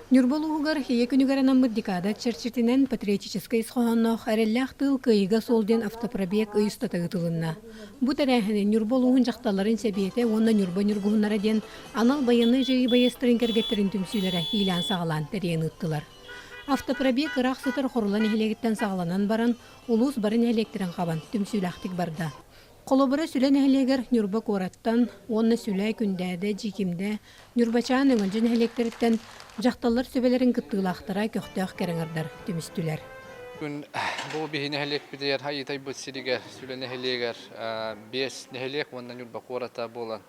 Ньурба улууһугар Ийэ күнүгэр анаммыт декада чэрчитинэн патриотическай ис хоһоонноох Эрэллээх тыыл кыайыыга суол диэн автопробег ый устата ыытылынна. Бу тэрээһини Ньурба улууһун дьахталларын сэбиэтэ уонна Ньурба ньургуһуннара диэн анал байыаннай дьайыы байыастарын кэргэттэрин түмсүүлэрэ иилээн-саҕалаан тэрийэн ыыттылар. Автопробег ыраах сытар Хорула нэһилиэгиттэн саҕаланан баран, улуус бары нэһилиэктэрин хабан түмсүүлээхтик барда. Холобура, Сүлэ нэһилиэгэр Ньурба куораттан уонна Сүлэ, Күндээдэ, Дьиикимдэ, Ньурбачаан, Өҥөлдьө нэһилиэктэриттэн дьахталлар сүбэлэрин кыттыылаахтара көхтөөх кэрэҥэрдэр түмүстүлэр. Күн бу биһи нэһилиэкпитигэр Айыытайбыт сиригэр Сүлэ нэһилиэгэр биэс нэһилиэк уонна Ньурба куората буолан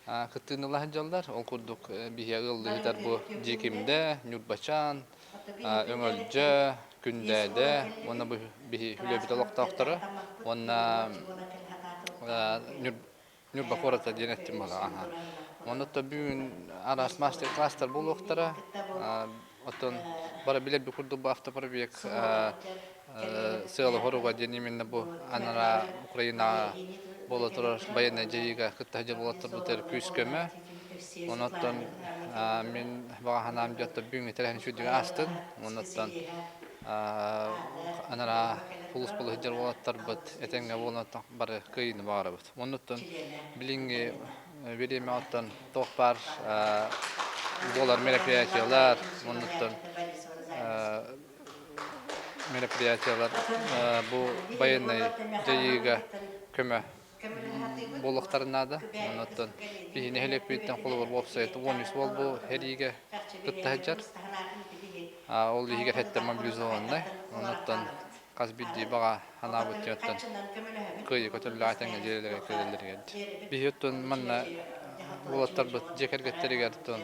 кыттыыны ыла сылдьаллар. Ол курдук биһи ыаллыһытар бу Дьиикимдэ, Ньурбачаан, Өҥөлдьө, Күндээдэ уонна бу биһи үлэбит олохтоохторо уонна Ньурба куората диэн эттим буолла. Онно бүгүн араас мастер-класстар буолуохтара. Оттон бары билэрбит курдук бу автопробег сыала-соруга диэн именно бу анараа Украинаҕа буола турар байыаннай дьайыыга кытта сылдьар уолаттарбытыгар күүс-көмө. Онон мин баҕа санаам дьэ бүгүҥҥү тэрээһин үчүгэйдик аастын. Онон анараа сулууспалыы сылдьар уолаттарбыт этэҥҥэ буолан бары кыайыыны баҕарабыт. Оннуттан билиҥҥи бириэмэ оттон туох баар буолар мероприятиелар, оннуттан мероприятиелар бу байыаннай дьайыыга көмө буолуохтарын наада. Оннуттан биһи нэһилиэкпититтэн холобур уопсай 13 уол бу сэриигэ кытта сылдьар. Ол иһигэр сэттэ мобилизованнай. Оннуттан хас биирдии баҕа санаабыт дьонтон кыайыы көтөллөөх этэҥҥэ дьиэлэригэр кэлэллэригэр. Биһи оттон манна уолаттарбыт дьиэ кэргэттэригэр оттон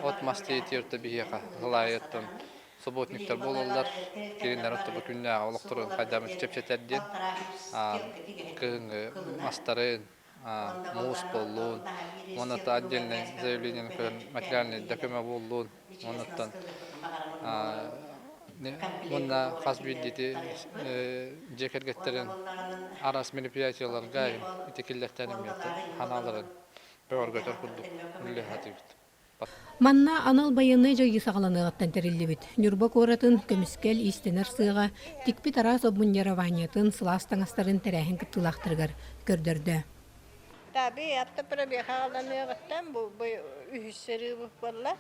от-мас тиэйтиэр биһиэхэ сылаайы оттон субботниктар буолаллар. Кинилэр оттон бу күннээҕи олохторун хайдах чэпчэтэр диэн кыһыҥҥы мастарын муус буоллун уонна отдельное заявление көрөн материальный да көмө буоллун уоннаттан уонна хас биирдиити дьиэ кэргэттэрин араас мероприятиеларга ити киллэртээн эмиэ ханааларын бөҕөргөтөр курдук үлэлэһэ сатыыбыт. Манна анал байыаннай дьайыы саҕаланыаҕыттан тэриллибит Ньурба куоратын көмүскэл иистэнэр сыаҕа тикпит араас обмундированиетын, сылаас таҥастарын тэрээһин кыттыылаахтарыгар көрдөрдө. Таби автопробег аҕаланыаҕыттан бу үһүс сырыы буолла.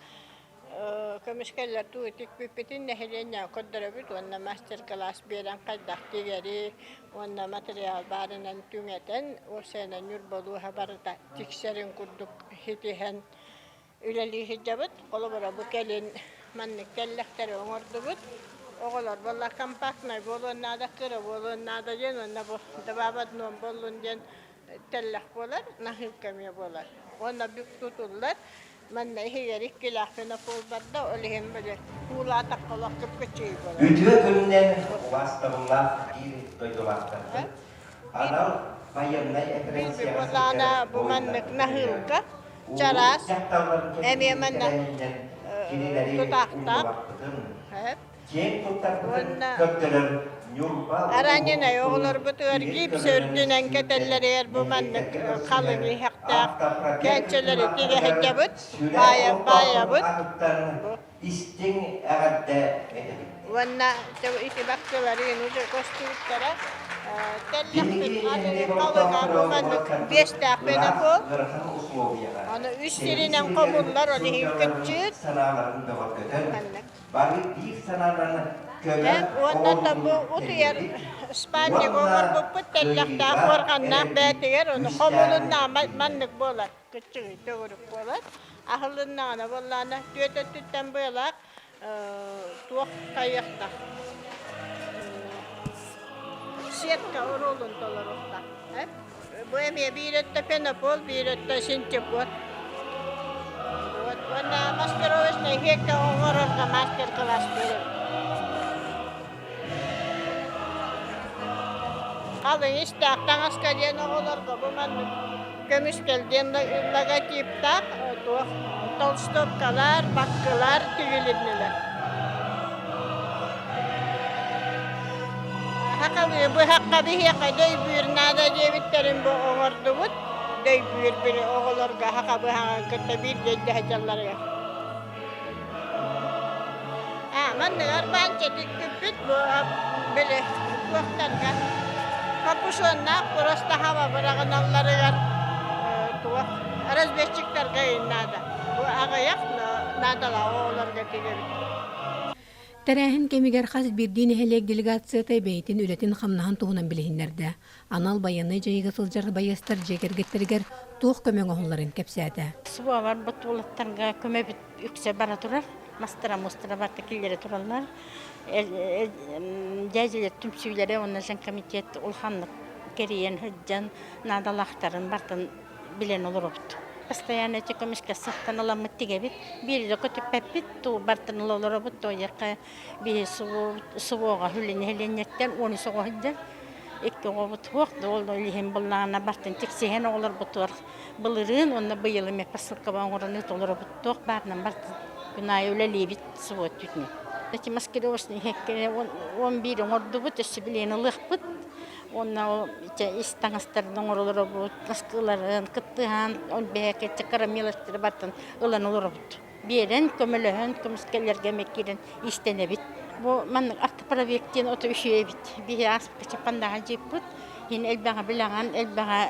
Көмүскэллэр туу тикпиппитин нэһилиэнньэҕэ көрдөрөбүт уонна мастер-класс биэрэн хайдах тигэри уонна материал баарынан түҥэтэн, уопсайынан Ньурба улууһа барыта тиксэрин курдук ситиһэн Үлэлии сылдьабыт. Холобура, бу кэлин маннык тэллэхтэри оҥордубут. Оҕолор буолла компактнай буолуон наада, кыра буолуон наада диэн уонна бу два в одном буоллун диэн тэллэх буолар, наһыылка эмиэ буолар. Уонна бүк тутуллар. Манна иһигэр иккилээх пенопол барда, ол иһин били уулаатахха олох кып-кыччыый буолар. Үтүө күнүнэн убаастабыллаах биир дойдулаахтарбыт анал байыаннай Биир эпэрээссийэҕэ буоллаҕына сылдьар бу маннык буойуннарбытыгар наһыылка улуус чараас дьахталларын эмиэ кэллиэбин манна тэрээһининэн кинилэри тутаахтаах умнубаппытын, сөп киэҥ туттарбытын уонна көрдөрөр Ньурба улууһун Аранинай устун оҕолорбутугар тимир гипс көлөнөн үрдүнэн сүүрдэн кэтэллэригэр бу маннык нэһилиэктэргэ халыҥ көрсүһэр иһэхтээх автопробег кээнчэлэри тигэ кыттыылаахтарыгар сылдьабыт, Сүлэ баайа, олохтоохторун баайабыт. аатыттан Бу. истиҥ эҕэрдэ этэбит. Уонна ити баккыларын уже көстүбүттэрэ. Тэллэхпит Биһиги атын нэһилиэк халыҥа бу олохтоохторо маннык уолаттарбыт биэстээх ыраас, пенопол. ыарахан усулуобуйаҕа Аны үс сэрии сиринэн сиригэр хомуллар, ол иһин сылдьалларын кыччыыр. санааларын бөҕөргөтөн, Маннык. бары биир санаанан көмө Уонна оҥоруутун бу утуйар тэрийэбит спальник уонна оҥорбуппут тэллэхтээх кыайыыга уорганнаах эрэлбит бэйэтигэр ону күүстээҕин хомулуннаҕа биллэрэбит. маннык буолар кыччыгый төгүрүк буолар аһылыннаҕына буоллаҕына түөрт өттүттэн быалаах туох хайыахтаах сетка оруолун толоруохтаах бу эмиэ биир өттө пенопол биир өттө синтепон вот уонна маскировочнай сетка оҥорорго мастер-класс биэрэбит халыҥ истээх таҥаска диэн оҕолорго бу маннык көмүскэл диэн логотиптаах туох толстовкалар, баккылар тигилиннилэр. Хахалыы быһахха биһиэхэ дөйбүүр наада диэбиттэрин бу оҥордубут. Дөйбүүр били оҕолорго хаха быһаҕын кытта бииргэ илдьэ сылдьалларыгар. Манныгар баанча тикпиппит бу били туохтарга капюшоннаах просто хаба быраҕыналларыгар туох разведчиктарга наада. Бу аҕыйах наадалаах оҕолорго тигэбит. Тэрээһин кэмигэр хас биирдии нэһилиэк делегацията бэйэтин үлэтин-хамнаһын туһунан билиһиннэрдэ. Анал байыаннай дьайыыга сылдьар байыастар дьиэ кэргэттэригэр туох көмө оҥоһулларын кэпсээтэ. Суоларбыт уолаттарга көмөбүт үксэ бара турар. Мастара мустара барыта киллэрэ тураллар. Дьээдьэлэр түмсүүлэрэ уонна комитет улаханнык кэрийэн сылдьан наадалаахтарын барытын билэн олоробут. Постоянно эти көмүскэ сахтан ыламмыт тигэбит. Биири да көтүппэппит, туу бартын ыла олоробут, туойахха биһи субуоҕа хүлэнэһилиэнньэттэн 13 оҕо сылдьар. Икки оҕобут суох, ол иһин буллаҕына бартын тиксиһэн оҕолорбутугар былырыын уонна быйыл эмиэ посылкаба оҥорон ыыта олоробут. Туох баарынан бартын күн аайы үлэлиибит субуот түүтүнэн. Эти маскировочный иһэккэ 11 оҥордубут, өссө билиэн ылыахпыт. Уонна ол ис таҥастарын оҥоролоробут, наскыларын кыттыһан, ол бэһэкэ карамеллары бартын ылан олоробут. Биэрэн, көмөлөһөн, көмүскэллэргэ эмэ киирэн иистэнэбит. Бу маннык автопробег диэн ото үчүгэй эбит. Биһи ааспыкка чаппандаҕа дьиэппит. Иһин элбэҕи билэҕин, элбэҕи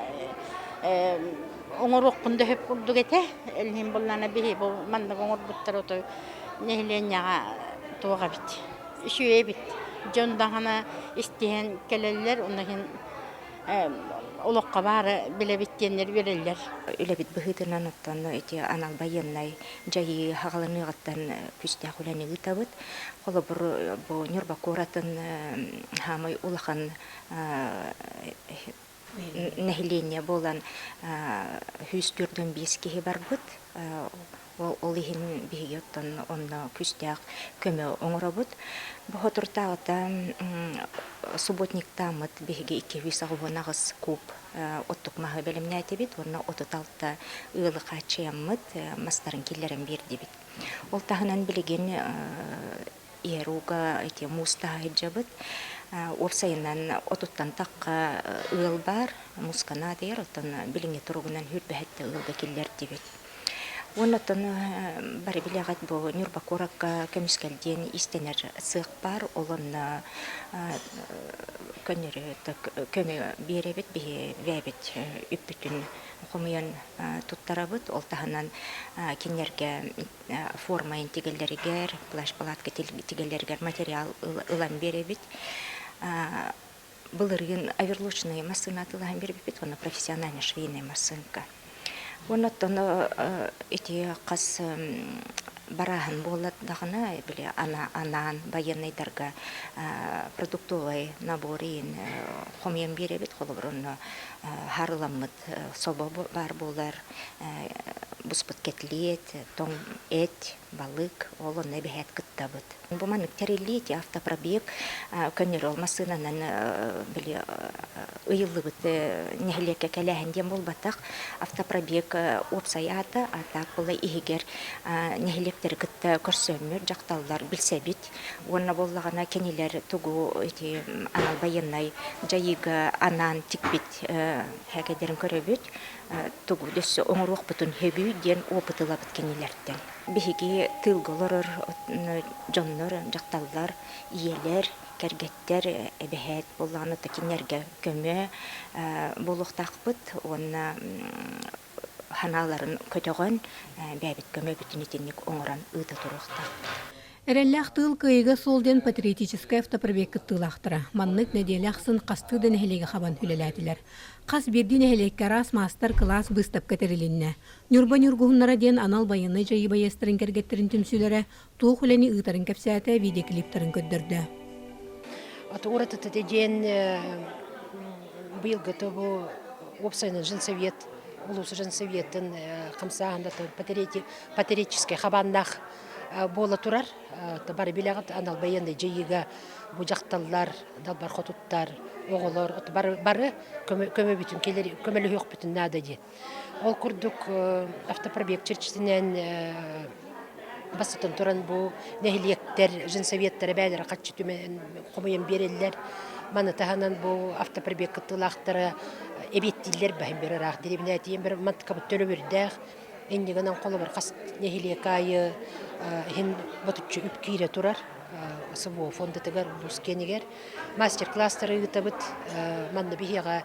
оҥоруоххун да сөп курдук этэ. Илин буллаана биһи бу маннык оҥорбуттар ото нэһилиэнньэҕэ туох эбит. Үчүгэй эбит. Дьон даҕаны истиһэн кэлэллэр, онно иһин олоххо баары билэбит диэннэр үөрэллэр. Үлэбит быһыытынан оттон ити анал байыаннай дьайыы хаҕаланыаҕыттан күүстээх үлэни ыытабыт. Холобур, бу Ньурба куоратын хаамай улахан нэһилиэнньэ буолан 145 киһи барбыт. Ол иһин биһиги оттон онно күүстээх көмө оҥоробут. Бу соторутааҕыта субботниктааммыт биһиги 288 куб оттук маһы бэлэмнээтибит уонна 36 ыалы хааччыйаммыт мастарын киллэрэн биэрдибит. Ол таһынан билигин ИРУ-га ити муус таһа сылдьабыт. Уопсайынан отуттан тахха ыал баар, мууска наадыйар, оттон билиҥҥи туругунан сүүрбэһэттэ ыалга киллэрдибит. Уонна оттон бары билэҕит бу Ньурба куоракка көмүскэл диэн иистэнэр сыах баар, ол онно көннөрү көмө биэрэбит, биһи бэйэбит үппүтүн хомуйан туттарабыт. Ол таһынан кинилэргэ форма тигэллэригэр, плащ-палатка тигэллэригэр материал ылан биэрэбит. Былырыын оверлочные массыына атыылаһан биэрбиппит уонна профессиональная швейная массыынка. Уонна оттон ити хас барааһын буолла даҕаны били анаан байыаннайдарга продуктовай набор иин хомуйан биэрэбит. Холобур, онно хаарыламмыт собо баар буолар, буспут кэтилиэт, тоҥ эт, балык, ол онно эбэһээт кыттабыт. Бу маннык тэриллии ити автопробег көннөрү ол массыынанан били ыйыллыбыт нэһилиэккэ кэлээһин диэн буолбатах. Автопробег уопсай аата, а так була иһигэр нэһилиэктэри кытта көрсөммүт дьахталлар билсэбит. Уонна буоллаҕына кинилэр тугу ити анал байыаннай дьайыыга анаан тикпит һээкэйдэрин көрөбүт, тугу өссө оҥоруохпутун сөбүй диэн опыт ылабыт кинилэртэн. Биһиги тыылга олорор дьоннор, дьахталлар, ийэлэр, кэргэттэр эбэһээт буоллаҕына кинилэргэ көмө буолуохтаахпыт уонна санааларын көтөҕөн бэйэбит көмөбүтүн итинник оҥорон ыыта туруохтаахпыт. Эрэллээх тыыл кыайыыга суол диэн патриотическай автопробег кыттыылаахтара. Маннык нэдиэлэ ахсын хастыы да нэһилиэги хабан үлэлээтилэр. Хас биирдии нэһилиэккэ араас маастар-кылаас быыстапка тэрилиннэ. Ньурба ньургуһуннара диэн анал байыаннай дьайыы байыастарын кэргэттэрин түмсүүлэрэ туох үлэни ыытарын кэпсээтэ, видеоклиптарын көрдөрдө. Уратыта диэн быйылгы бу уопсайынан женсовет улуус женсоветтын хамсааһында патриотическай хабааннаах буола турар. Бары билэҕит анал байыаннай дьайыыга бу дьахталлар, далбар хотуттар, оҕолор бары, бары көмөбүтүн көмөлөһүөхпүтүн наада диэн. Ол курдук автопробег чэрчитинэн бастатан туран бу нэһилиэктэр женсоветтара бээлэрэ харчы түмэн хомуйан биэрэллэр. Маны таһынан бу автопробег кыттыылаахтара эбиэттииллэр баһын бир ыраах дэриэбинэ бир мантыкабыт төлөбүрдээх Иннигинэн холобур хас нэһилиэк аайы иһин ботуччу үп киирэ турар. СВО фондатыгар улуус киэнигэр мастер-класстары ыытабыт. Манна биһиэхэ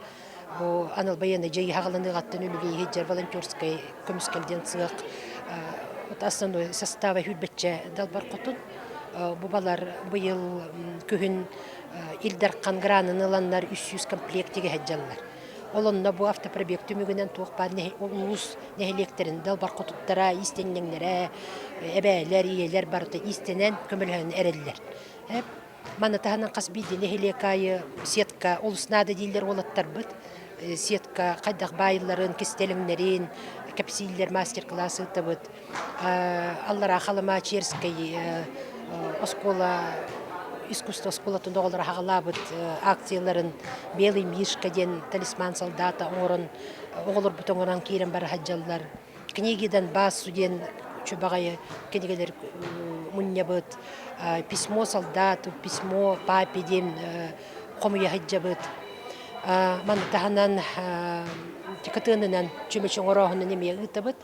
бу анал байыаннай дьайыы хаҕыланыаҕыттан үлэлии сылдьар волонтерскай көмүскэл диэн сыах основной состава сүүрбэччэ далбар хотун. Бу балар быйыл күһүн Ил Дархан гранын ыланнар 300 комплект тигэ сылдьаллар. Ол онно бу автопробег түмүгүнэн туох баар улуус нэһилиэктэрин далбар хотуттара, иистэнньэҥнэрэ, эбээлэр, ийэлэр барыта иистэнэн көмөлөһөн эрэллэр. Маны таһынан хас биирдии нэһилиэк аайы сетка олус наада дииллэр уолаттарбыт. Сетка хайдах баайылларын, кистэлэҥнэрин кэпсииллэр, мастер-класс ыытабыт. Аллараа Халыма Черскэй оскуола искусство оскуолатын оҕолоро аҕалаабыт акцияларын «Белый мишка» диэн талисман солдата оҥорон оҕолорбут оҥорон киирэн бара сылдьаллар. «Книги Донбассу» диэн үчүгэй кинигэлэр мунньабыт. «Письмо солдату», «Письмо папе» диэн хомуйа сылдьабыт. Маны таһынан КТН-нан чүмэчи оҥорооһунун эмиэ ыытабыт.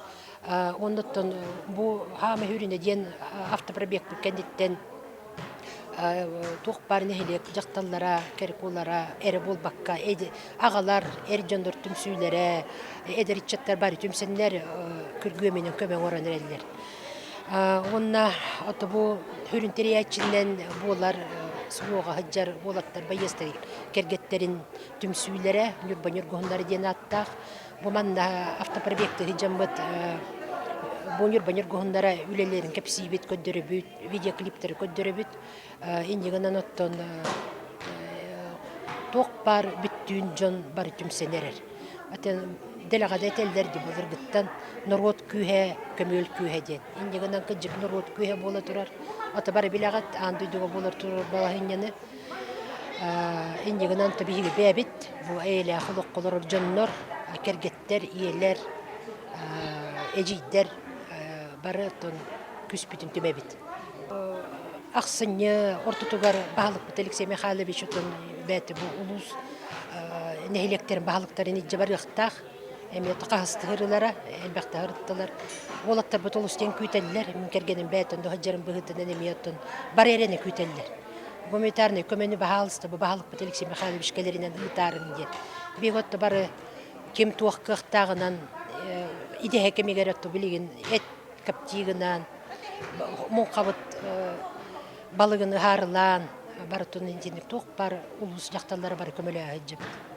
Оннуттан бу хаама хүрүнэ диэн автопробекпыт кэнниттэн туох баар нэһилиэк дьахталлара, кэркулара эрэ буолбакка, аҕалар, эр дьоннор түмсүүлэрэ, эдэр ыччаттар бары түмсэннэр күргүөмүнэн көмө оҥорон эрэллэр. Уонна ото бу хүрүн тэрийээччинэн буолар суоҕа сылдьар уолаттар байыастар кэргэттэрин түмсүүлэрэ Ньурба Ньургуһуннара диэн ааттаах. Бу манна автопробекты сылдьаммыт бу Ньурба Ньургуһуннара үлэлэрин кэпсиибит, көрдөрөбүт, видеоклиптэри көрдөрөбүт. Инньэ гынан оттон туох баар бүттүүн дьон бары түмсэн эрэр. Атын дэлэҕэ да этэллэр дии былыргыттан норуот күүһэ, көмүөл күүһэ диэн. Инньэ гынан кырдьык норуот күүһэ буола турар. Ата бары билэҕит, аан дойдуга буолар турар балаһыанньаны. Инньэ гынан биһиги бэйэбит бу эйэлээх олоххо олорор дьоннор, кэргэттэр, ийэлэр, эдьиийдэр бары оттон күүспүтүн түмэбит. Ахсынньы ортотугар баһылыкпыт Алексей Михайлович отон бэйэтэ бу улуус нэһилиэктэрин баһылыктарын илдьэ барыахтаах. Эмиэ хаһыстыһырылара, элбэхтэ ыһырыттылар. Уолаттарбыт олус диэн күүтэллэр. Мин кэргэним бэйэтин сылдьарын быһыытынан эмиэ оттон бары эрэни күүтэллэр. Гуманитарнай көмөнү баһаалыста бу баһылыкпыт Алексей Михайлович кэлэринэн ыытаарыҥ диэн. Биһиги отто бары ким туох кыахтааҕынан идэһэ кэмигэр отто билигин эт кэптиигынан муҥхабыт балыгын ыһаарылаан барытын интиник туох бар улуус дьахталлара бары көмөлөһө сылдьыбыт.